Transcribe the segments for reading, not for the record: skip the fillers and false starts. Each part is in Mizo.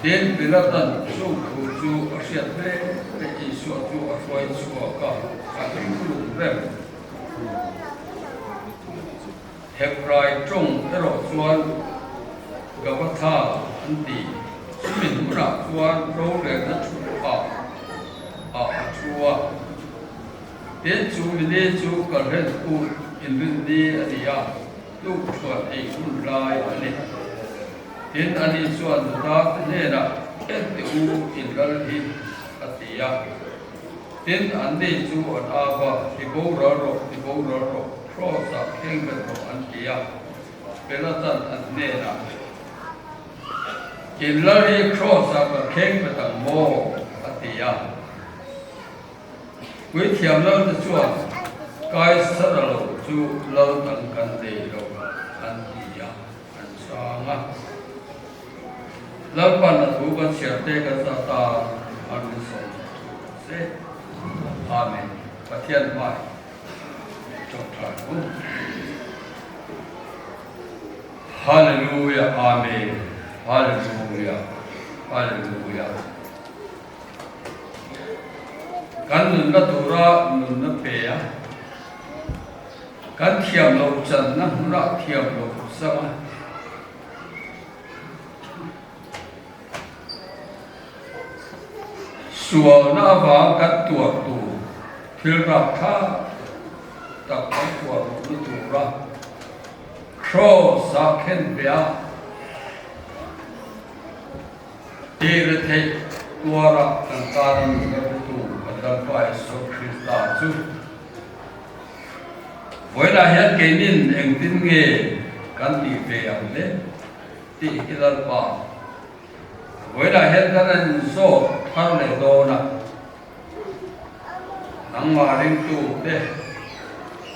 Tin, Pilatan chung thu chu a hriat hle hle Isua chu a hruai chhuak a, a hlim rem. Hebrai tawng erawh chuan Gabatha an ti. Chumi hmunah chuan rorelna thu ah ah a thu a. Tin, chu mini chu kalhlen kut inrinni a ni a, tuk thuan ei hun lai a ni. Tin, ani chuan Juda te hnenah, En teh u, in lal hi, a ti a. Tin, anni chu an au va, Ti boral rawh, ti boral rawh, Kraws-ah thleng vet rawh, an ti a. Pelatan an hnenah, In lal hi Kraws-ah kan thleng vet ang maw? a ti a. Puithiam lal te chuan Kaisara lo chu lal dang kan nei lo an ti a, an chhang a. Lalpan a thu kan chhiar te kan zah ta an rinsawn zawk thu kan se. Amen. Pathian hmai tawngtai u. Hallelujah Amen Hallelujah Hallelujah. Kan nunna tura nunna pe a, kan thiam loh channa hmunah thiam loh chang a, sualna avang kan tuar tur thil rapthlak tak kan tuar lohna tura Kraws-a khen ve a. Hi retheih tuarah kan tana nunna rutu kan Lalpa Isua Krista chu vawiinah hian keinin engtin nge kan tih ve ang le tih hi Lalpa vawiinah hian kan en zawk thar leh dawn a, nangmah ringtu te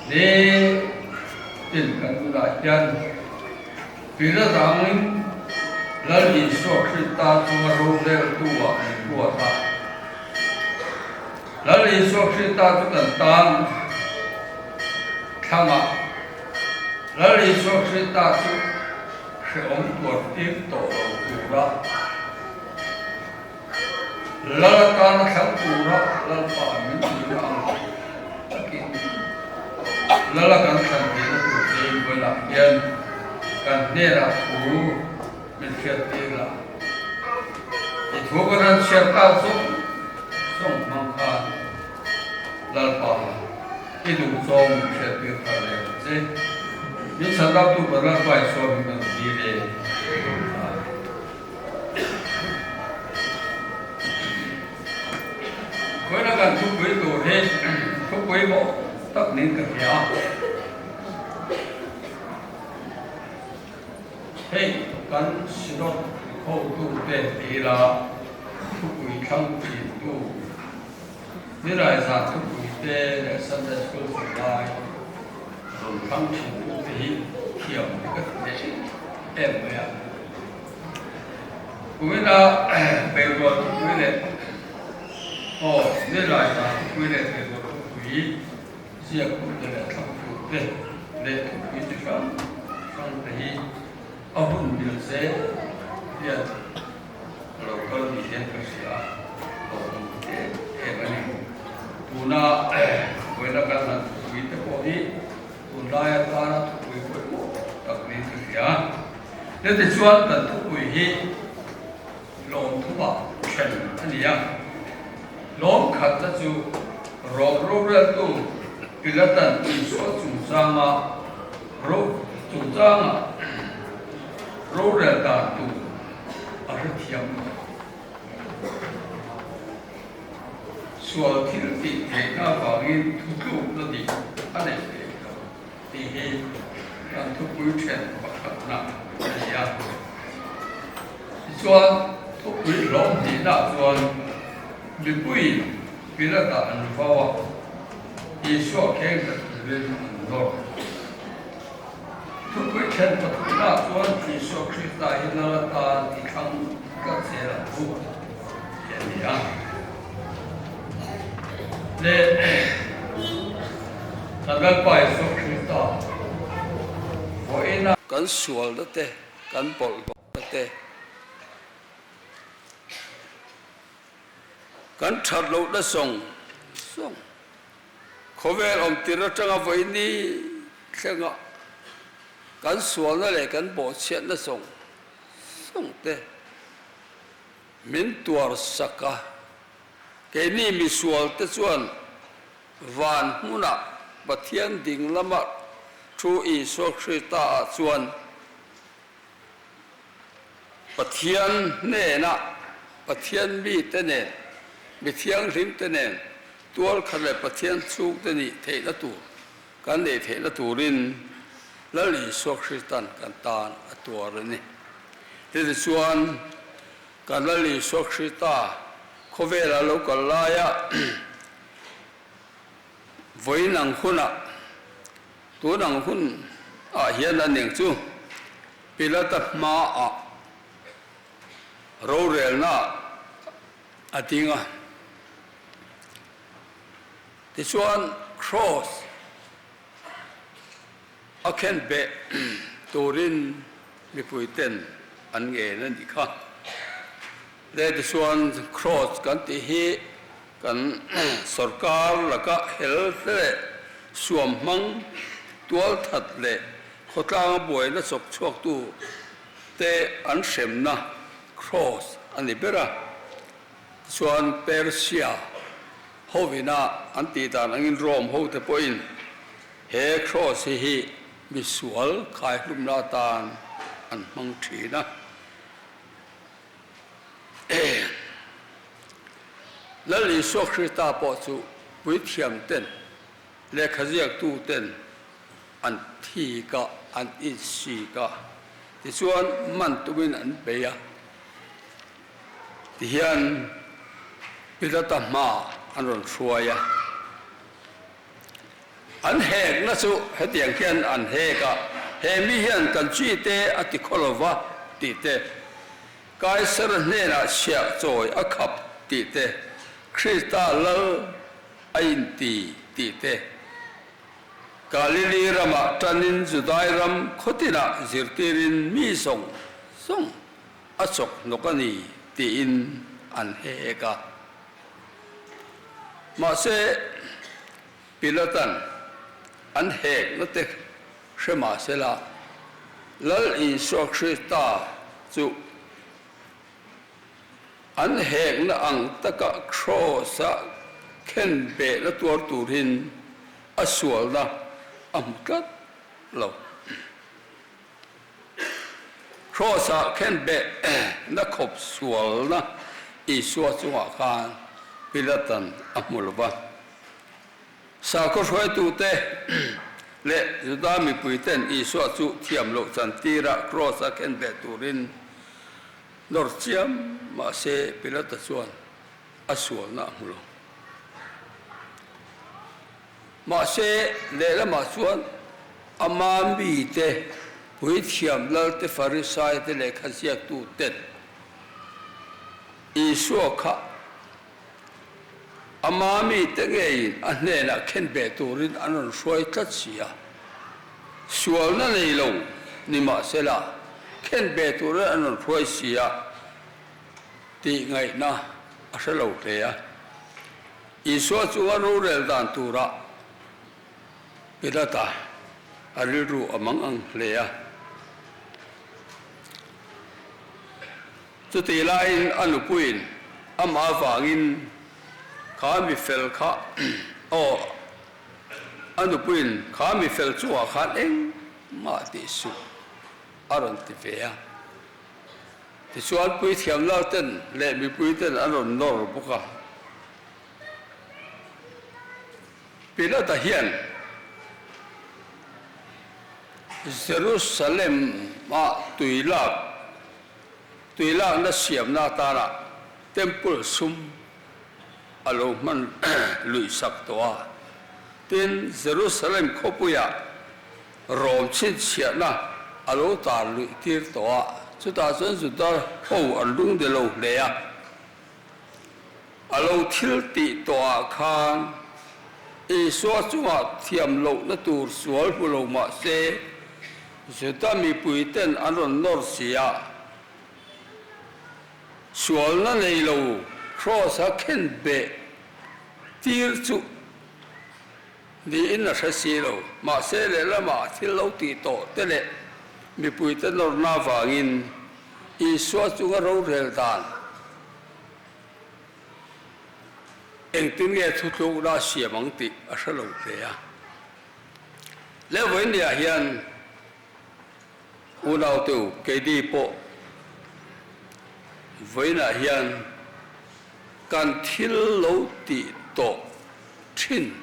nitin kan nunah hian Tuna dangin Lal Isua Krista chunga roreltu ah min ruat a. Lal Isua Krista chu kan tan thlang a, Lal Isua Krista chu hrehawm tuar tir tawh lo tura Lal atana thlang tura Lalpa min tihna ang takin Lala kan thlan theihna tur che inbuailah hian kan hnenah thu min hriattir la. I thu kan han chhiar tak zawng zawng hmang khan Lalpa i duhchawng min hriattir thar leh ang che. Min chhandamtu kan Lalpa Isua min kan dil e. Vawiina kan thupui tur hi thupui mawh tak niin ka hria a. Hei kan Synod hotute ti ila thupui thlang thintu Nirai zan thupui te leh Sunday School zirlai rawn thlang thintu te hi thiam ka ti leh em mai a. Kumin-a Beirual thupui leh aw Nilai zan thupui leh Beirual thupui ziak tute leh thlangtu te leh thupui chi hrang hrang te hi a hun mil zel hian a lo kal ni hian ka hria a, lo awm em em a ni. Tuna vawiina kan han thupui te pawh hi tunlai atana thupui pawimawh tak niin ka hria. Chutichuan kan thupui hi lawm thumah then a ni a, lawm khatna chu Rom roreltu Pilatan Isua chungchanga ro chungchanga rorel dan tur a hrethiam lo. Sual thil tih theihna avangin thutlukna dik a neih theih lo. Tih hi kan thupui then pakhatna a ni a. Tichuan, thupui hlawm hnihna chuan mipuiin Pilata an vau a, Isua kheng ta turin an nawr. Thupui then pathumna chuan Isua Krista hi lal atan i thlang tlat zel ang u tih a ni a. Leh kan Lalpa Isua Krista vawiina kan sualna te, kan bawlhhlawhna te. Kan that lohna zawng zawng khawvel awm tir atanga vawiini thlenga kan sualna leh kan bawhchhiatna zawng zawng te min tuar sak a. Keini misual te chuan van hmunah Pathian ding lama thu Isua Krista ah chuan Pathian hnenah Pathian mite nen, mi thianghlim te nen tual khat leh Pathian chhungte nih theihna tur kan neih theihna turin Lal Isua Kristan kan tan a tuar a ni. Tichuan Kan Lal Isua Krista khawvela lo kal laia vawiin ang hunah, tun ang hun ah hian a ning chu Pilata hmaah rorelna a ding a. Tichuan Kraws A khenbeh turin mipuiten an ngen a nih kha. Le tichuan Kraws kan tih hi kan sorkar laka hel te leh suam hmang tual that leh khawtlanga buaina chawk chhuaktu te an hremna Kraws a ni ber a. Tichuan Persia hovina an tih dan angin Rome hote pawhin He kraws hi hi misual khaihlumna atan an hmang thin a. Lal Isua Krista pawh chu puithiam ten, lehkha ziaktu ten an thik a, an insik a, tichuan man tumin an bei a. Tihian Pilata hmaah an rawn hruai a. An hekna chu hetiang hian an hek a, He mi hian kan chi te a ti khaw lo va tih te, Kaisara hnenah chhiah chawi a khap tih te, Krista lal a inti tih te, Galili ramah tanin Judai ram khawtinah zirtirin mi zawng zawng a chawk hnawk a ni tiin an hek a. Mahse, Pilatan an hekna te hre mahsela, Lal Isua Krista chu an hekna ang taka kraws-a khen behna tuar turin a sualna a hmu tlat lo. Kraws-ah khenbeh na khawp sualna Isua chungah khan Pilatan a hmu lo va. Sakhaw hruaitute leh Juda mipuiten Isua chu thiam loh chantira kraws-a khenbeh turin nawr chiam mahse Pilata chuan a sualna a hmu lo. Mahse, lehlamah chuan ama mite, puithiam lalte, Farisaite lehkha ziaktuten Isua kha ama mite ngeiin a hnenah khenbeh turin an rawn hruai tlat si a. Sualna nei lo ni mahsela, khenbeh turin an rawn hruai si a tih ngaihna a hre lo hle a. Isua chunga rorel dan turah Pilata a rilru a mang ang hle a. Chutih laiin a nupuiin amah avangin kha mi fel kha aw a nupuiin kha mi fel chungah khan engmah tih suh a rawn ti ve a. Tichuan puithiam lalten leh mipuiten an rawn nawr bawk a. Pilata hian Jerusalem-ah tui lak, tui lakna siamna atana Temple sum a lo hman luih sak tawh a. Tin, Jerusalem khawpuiah Rom chhinchhiahna a lo tar luih tir tawh a, chutah chuan Juda ho an lungde lo hle a. A lo thil tih tawhah khan Isua chungah thiam lohna tur sual hmu lo mah se, Juda mipuiten an rawn nawr si a, sualna nei lo. Kraws-a khenbeh tir chu niin a hre si lo. Mahse, lehlamah a thil lo tih tawh te leh mipuite nawrna avangin Isua chunga rorel dan engtin nge thutlukna a siam ang tih a hre lo hle a. Lehvawinia hian Unaute keini pawh vawiinah hian kan thil lo tih tawh thin,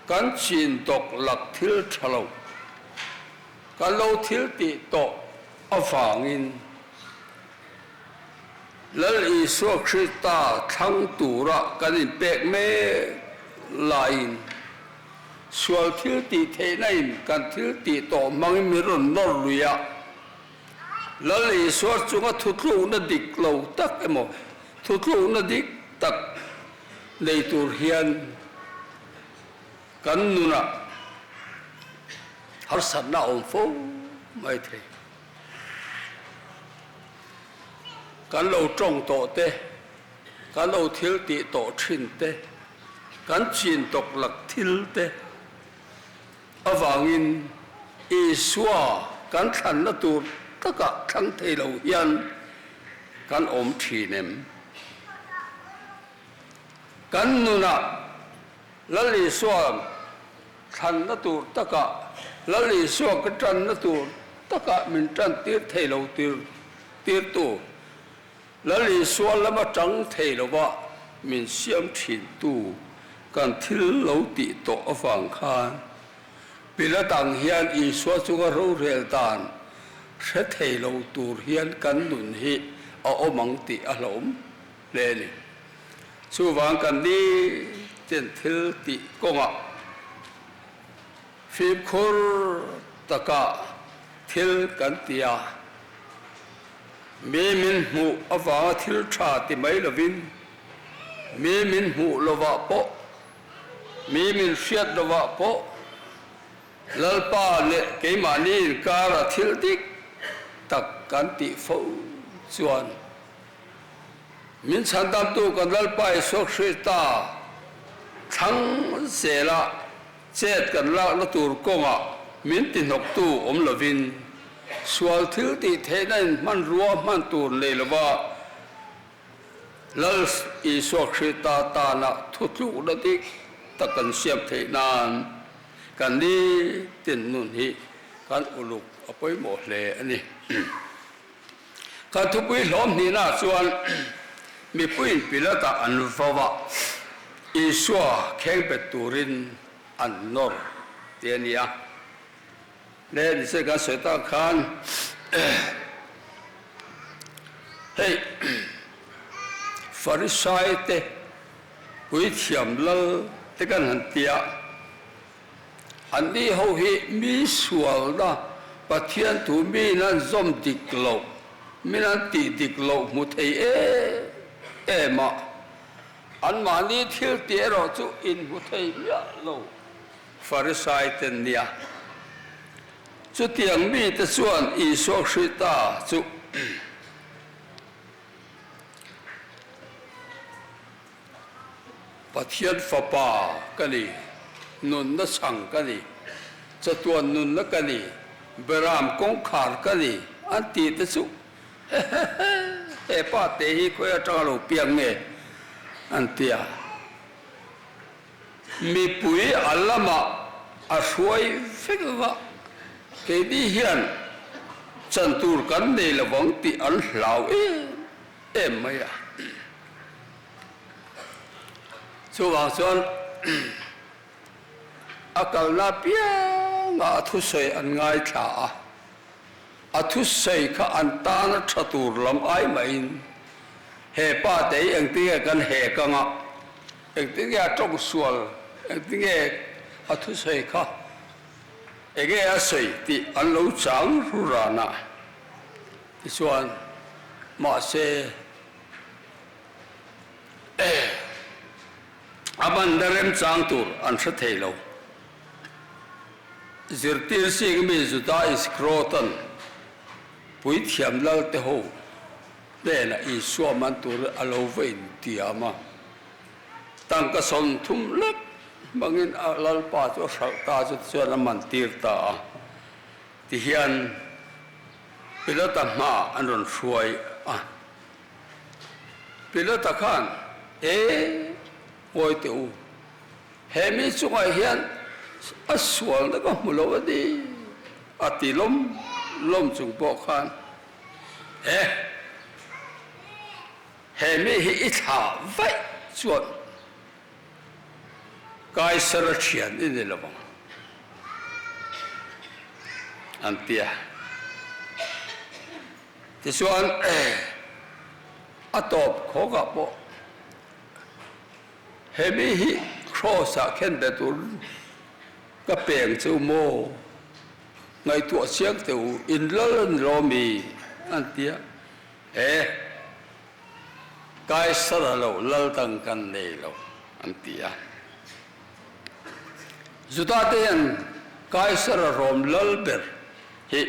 kan chin tawk lak thil tha lo, kan lo thil tih tawh avangin Lal Isua Krista thlang tura kan inpek mek laiin, Sual thil tih theihna in kan thil tih tawh hmangin min rawn nawr lui a. Lal Isua chunga thutlukna dik lo tak emaw, thutlukna dik tak nei tur hian kan nunah harsatna a awm fo mai thei. Kan lo tawng tawh te, kan lo thil tih tawh thin te, kan chin tawk lak thil te avangin Isua kan thlanna tur takah thlang thei lo hian kan awm thin em? Kan nunah Lal Isua thlanna tur takah, Lal Isua ka tanna tur takah min tan tir thei lo tirtu Lal Isua lama tang thei lova min siam thintu kan thil lo tih tawh avang khan Pilat ang hian Isua chunga rorel dan hre thei lo tur hian kan nun hi a awm ang tih a hlauhawm hle a ni. Chuvang kan ni ten thil tih kawngah fimkhur taka thil kan ti a. Mi min hmuh avanga thil tha ti mai lovin, mi min hmuh lovah pawh, mi min hriat lovah pawh Lalpa leh keimahni inkara thil dik tak kan tih fo chuan min chhandamtu kan Lalpa Isua Krista thlang zela Chet kan lakna tur kawngah min tihnawktu awm lovin, sual thil tih theihna in hmanrua hman tur nei lova Lal Isua Krista tana thutlukna dik tak kan siam theih nan kan nitin nun hi kan uluk a pawimawh hle a ni. Kan thupui hlawm hnihnaah chuan mipuiin Pilata an vo a, Isua khengbet turin an nawr ti a ni a. Le nise kan sawi tak khan hei Farisai te puithiam lal te kan han ti a, Anni ho hi mi sualna, Pathian thu miin an zawm dik loh, min an tih dik loh hmu thei em em a, anmahni thil tih erawh chu inhmu thei miah lo Farisai ten nia. Chutiang mite chuan Isua Krista chu Pathian Fapa ka ni, nunna chhang ka ni, chatuan nunna ka ni, Beram kawngkhar ka ni, an tih te chu hehehe, he pa te hi khawi atanga lo piang nge? an ti a. Mipui a lamah a hruai vek a, keini hian chan tur kan nei lovang tih an hlau em em mai a. Chuvang chuan a kalna piangah a thusawi an ngaithla a, a thusawi kha an tana tha tur lam ai mahin he pa te hi engtin nge kan hek anga, engtin nge a tawng sual, engtin nge a thusawi kha enge a sawi tih an lo chang ru ran a. Tichuan mahse A banda remchang tur an hre thei lo. Zirtir sing mi Juda Iskrotan puithiam lal te ho hnenah Isua man turin a lo va intiam a. Tangka 30 lek hmangin a Lalpa chu a hralh ta chu tichuan a man tir ta a. Tihian Pilata hmaah an rawn hruai a. Pilata khan, E, ngawi teh u, he mi chungah hian a sualna ka hmu lo a ni, a ti lawm lawm chung pawh khan, E, he mi hi i thlah vaih chuan Kaisara thian i ni lo ang, an ti a. Tichuan, a tawp khawkah pawh he mi hi Kraws-ah khen be tur ka peng che u maw? Ngaihtuah chiang teh u, in lal a ni lo mi? an ti a. He Kaisara lo lal dang kan nei lo, an ti a. Juda-te hian Kaisara rawm lal ber hi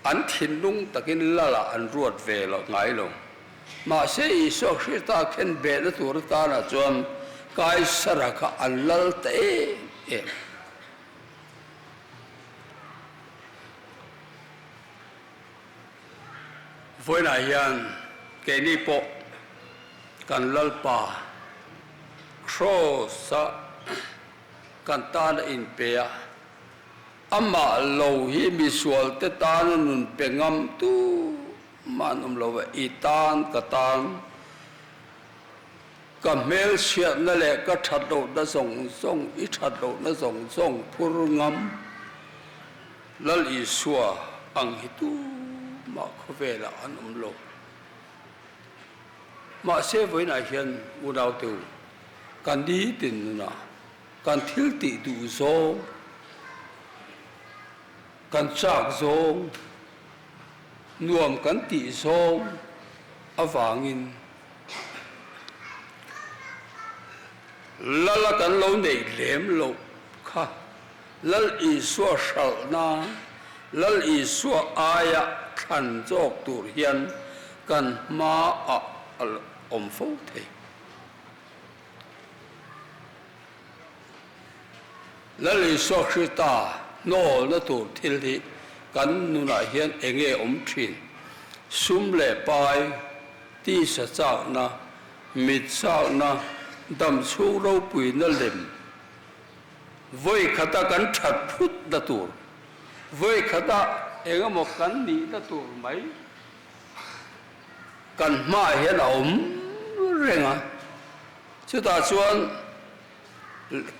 An thinlung takin Lalah an ruat ve lo ngai lo. Mahse Isua Krista khen behna tur atanah chuan Kaisara kha an lal ta em em. Vawiinah hian keini pawh kan Lalpa Kraws-a kan tana inpe a, Amah lo hi misualte tana nun pe ngam tu mah an awm lo va, i tan ka tan, ka hmelchhiatna leh ka that lohna zawng zawng, i that lohna zawng zawng phur ngam Lal Isua ang hi tu mah khawvelah an awm lo. Mahse vawiinah hian unaute u, kan nitin nunah Kan thil tih duh zawng, kan chak zawng, nuam kan tih zawng avangin Lala kan lo neih lem loh kha Lal Isua hralhna, Lal Isua aia thlan zawk tur hian kan hmaah a awm fo thei. Lal Isua Krista hnawlna tur thil hi kan nunah hian eng nge awm thin? Sum leh pai, tisa chakna, mit chakna, dam chhung ropuina lem, vawi khata kan that phutna tur, vawi khata eng emaw kan nihna tur mai, Kan hmaah hian a awm reng a, chutah chuan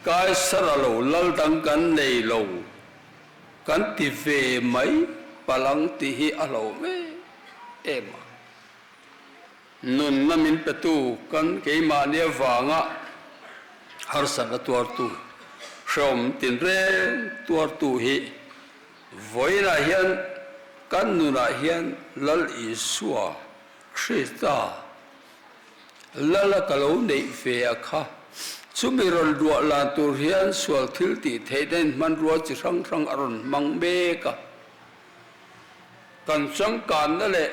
Kaisara lo lal dang kan nei lo kan ti ve mai palang tih hi a hlauhawm em em a. Nunna min petu kan keimahni avanga harsatna tuartu, hrehawm tinreng tuartu hi Vawiinah hian kan nunah hian Lal Isua Krista Lala ka lo neih ve a kha. Chumi rawn luah lan tur hian sual thil tih theihna in hmanrua chi hrang hrang a rawn hmang mek a. Kan changkanna leh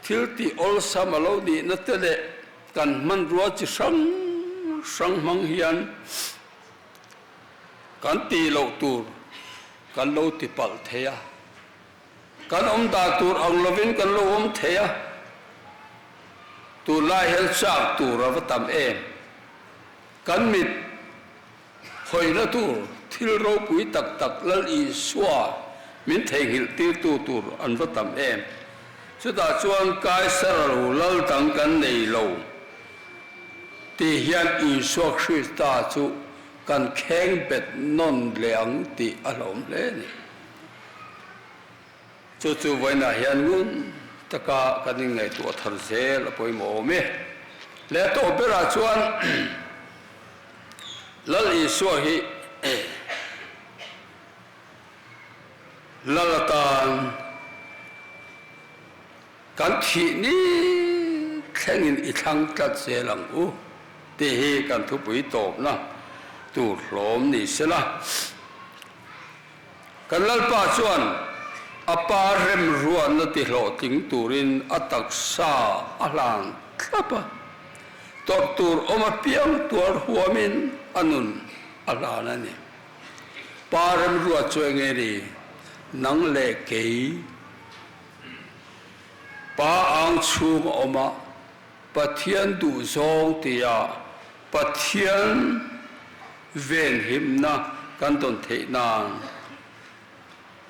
thil tih awlsam a lo nihna te leh kan hmanrua chi hrang hrang hmang hian Kan tih loh tur kan lo ti palh thei a, kan awm dan tur ang lovin kan lo awm thei a, tunlai hian chak tur a va tam em? Kan mit hawina tur thil ropui tak tak Lal Isua min theihnghilh tirtu tur an va tam em? Chutah chuan Kaisara lo lal dang kan nei lo. Tih hian Isua Krista chu kan kheng bet nawn leh ang tih a hlawm hle a ni. Chu chu vawiinah hian ngun taka kan inngaihtuah thar zel a pawimawh awm e. Leh tawh berah chuan Lal Isua hi Lal atan Kan thih ni thlengin i thlang tlat zel ang u tih hi kan thupui tawpna tur hlawm ni sela. Kan Lalpa chuan. A pa remruatna tihlawhtling turin a taksa a hlan thlap a, tawrh tur awm apiang tuar huamin a nun a hlan a ni. Pa remruat chu enge ni? Nang leh kei Pa ang chhung a awm a, Pathian duhzawng tia Pathian venhimna kan tawn theih nan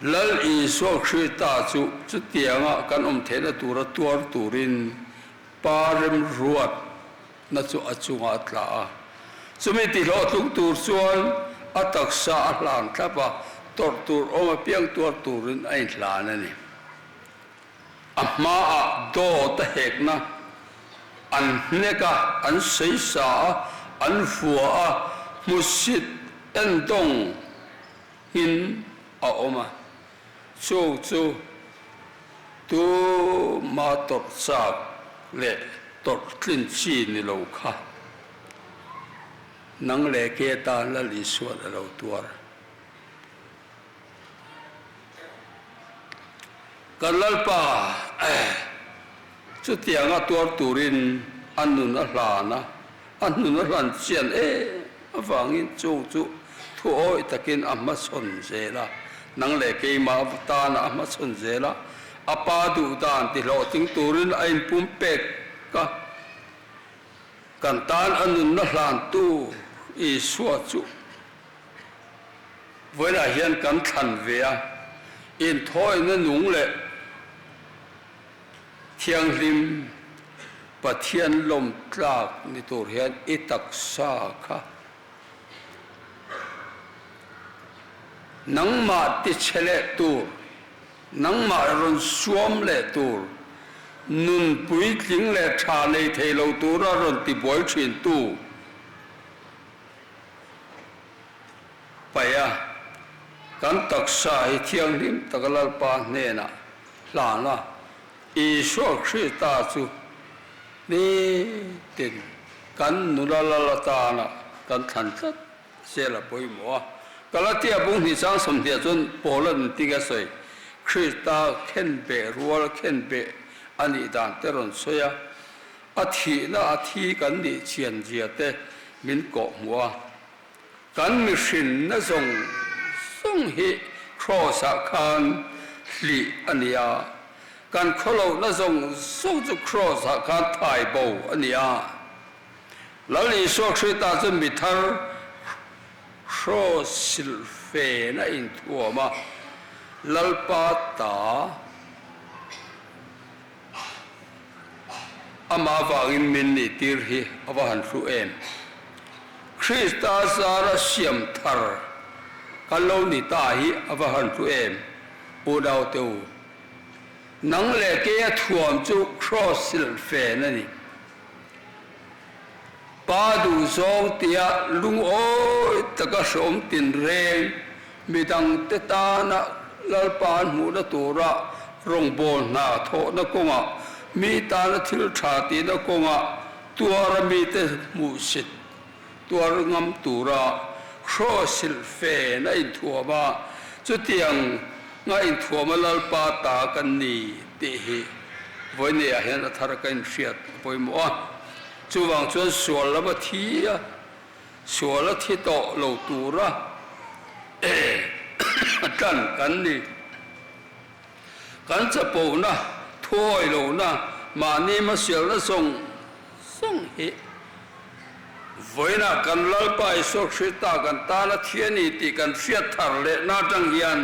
Lal Isua Krista chu chutianga kan awm theihna tura tuar turin Pa remruatna chu a chungah a tla a. Chumi tihlawhtlung tur chuan a taksa a hlan thlap a, tawrh tur awm apiang tuar turin a inhlan a ni. A hmaah dawt a hekna an hnek a, an saisa a, an vua a, hmusit endawng in a awm a, chung chu tuma tawrh chak leh tawrh tlin chi ni lo kha nang leh ke tan Lal Isuan a lo tuar. Kan Lalpa chutianga tuar turin a nun a hlan a, a nun a hlan chian em avangin chung chu thu awih takin a hmachhawn zel a, nang leh keimah tana a hmachhawn zel a, a pa duh dan tihlawhtling turin a inpumpek a, kan tan a nunna hlantu Isua chu. Vawiinah hian kan thlan ve a, inthawina nung leh thianghlim Pathian lawm tlak ni tur hian i taksa kha nangmah tichhe leh tur, nangmah rawn suam leh tur, nun puitling leh tha nei thei lo tura rawn tibuai thintu, Paih a, kan taksa hi thianghlim taka Lalpa hnenah hlan a, Isua Krista chu nitin kan nula lal atana kan thlan tlat zel a pawimawh a. Galatia bung hnih chang 20 ah chuan Paula nunting a sawi, Krista khenbeh rual khenbeh a nih dan te rawn sawi a, A thihna a thi kan nih chian zia te min kawh hmuh a, kan mihrinna zawng zawng hi Kraws ah khan hlih a ni a, kan khawlohna zawng zawng chu Kraws ah khan thai bo a ni a. Lal Isua Krista chu mi thar Kraws silhfen a inthuam a, Lalpa ta Amah avangin min nih tir hi a va han hlu em? Krista zara siam thar kan lo ni ta hi a va han hlu em? Unaute u, nang leh keia thuam chu kraws silhfen a ni. Pa duhzawng tia lungawi taka hreawm tinreng midangte tana Lalpa an hmuhna tura rawngbâwl hna thawhna kawngah, mi tana thil ṭha tihna kawngah tuara mite hmuhsit tuar ngam tura hraw silhfen a inthuam a, chutiang nga inthuama Lalpa ta kan ni tih hi vawineah hian a thar ka inhriat a pawimawh a. Chuvang chuan sual lama thi a, sual a thi tawh lo tura tlan kan ni. Kan chapona, thuawi lohna, mahni hmasialna zawng zawng hi vawiinah kan Lalpa Isua Krista kan tana thi a ni tih kan hriat thar lehna atang hian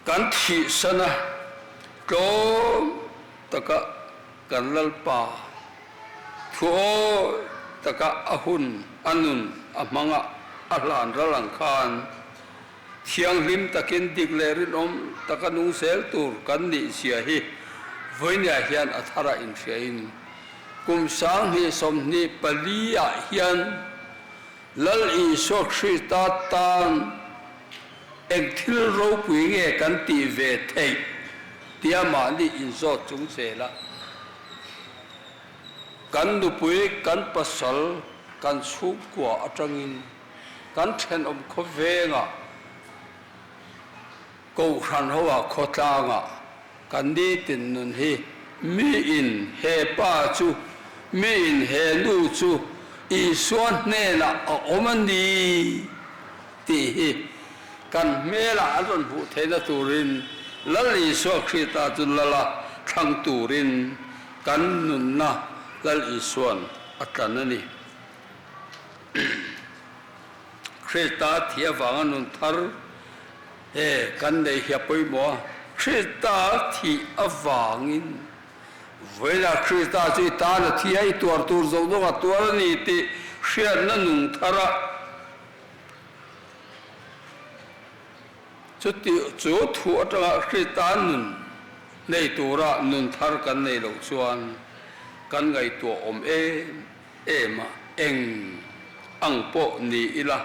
Kan thihsana tlawm taka kan Lalpa thuawi taka a hun, a nun, a hmanga a hlan ral ang khan thianghlim takin dik leh rinawm taka nung zel tur kan nih zia hi vawinia hian a thara inhriain kum 2024 ah hian Lal Isua Krista tan eng thil ropui nge kan tih ve theih tia mahni inzawt chung zela kan nupui, kan pasal, kan chhungkua atangin kan thenawm khawvengah. Kohhran hoah khawtlangah kan nitin nun hi miin he pa chu, miin he nu chu Isua hnenah a awm a ni tih hi kan hmelah an rawn hmuh theihna turin Lal Isua Krista chu Lala thlang turin kan nunna Lal Isua'n a tlan a ni. Krista thi avanga nun thar he kan nei hi a pawimawh a, Krista thih avangin vawilah Krista chu i tan a thi a, i tuar tur zawng zawng a tuar a ni tih hriatna nung thar a, chuti chu thu atanga Krista nun nei tura nun thar kan nei loh chuan kan ngaihtuah awm em em a, eng ang pawh ni ila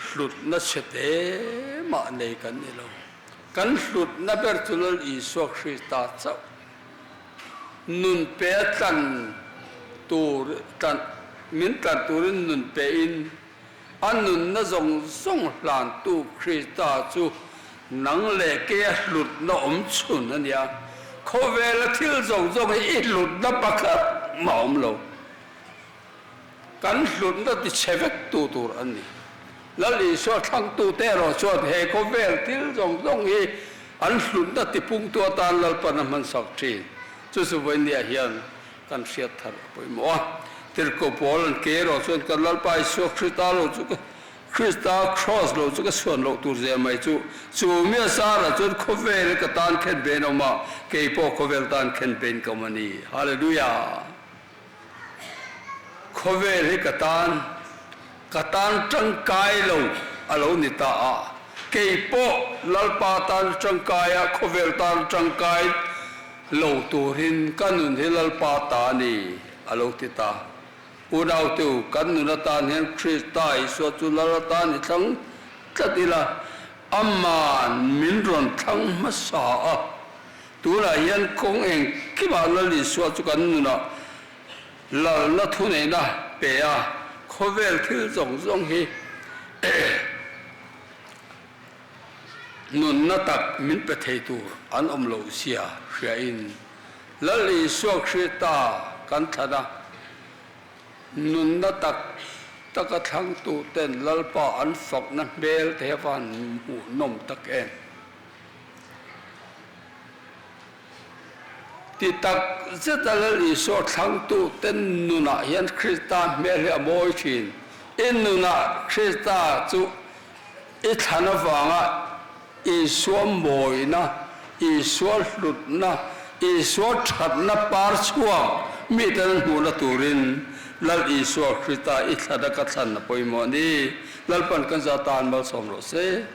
hlutna chhe te mah nei kan ni lo. Kan hlutna ber chu Lal Isua Krista chauh nun pe a tlan tur tlan min tlan turin nun pein a nunna zawng zawng hlantu Krista chu nang leh keia hlutna awm chhun a nia. Khawvela thil zawng zawng hi i hlutna pakhat mah awm lo. Kan hlutna ti chhe vek tu tur a ni. Lal Isua thlangtute erawh chuan he khawvel thil zawng zawng hi an hlutna tipungtu atan Lalpan a hmansak thin. Chu chu vawinia hian kan hriat thar a pawimawh a. Tirhkoh pawl an ke erawh chuan kan Lalpa Isua Krista lo chu ka Krista Kraws lo chu ka chhuan loh tur zia mai chu chu mi a zarah chuan khawvel ka tan khen bein a awm a, kei pawh khawvel tan khen bein ka awm a ni. Hallelujah! Khawvel hi ka tan ka tan tangkai lo a lo ni ta a, kei pawh Lalpa tan tangkai a, khawvel tan tangkai lo turin ka nun hi Lalpa ta a ni a lo ti ta. Unautu, kan nun atan hian Krista Isua chu Lal atan i thlang tlat ila, Aman min rawn thlang hmasa a. Tunah hian kawng engkimah Lal Isua chu kan nunah lalna thuneihna pe a, khawvel thil zawng zawng hi nunna tak min pe thei tur an awm loh zia hriain Lal Isua Krista kan thlan a, nunna tak taka thlangtuten Lalpa an fakna hmel te hi a van hmuhnawm tak em? Ti tak zeta Lal Isua thlangtute nunah hian Krista hmel hi a mawi thin. I nunah Krista chu i thlan avanga Isua mawina, Isua hlutna, Isua thatna par chhuak mite an hmuhna turin Lal Isua Krista i thlana ka thlan a pawimawh a ni. Lalpan kan za tan malsawm rawh se.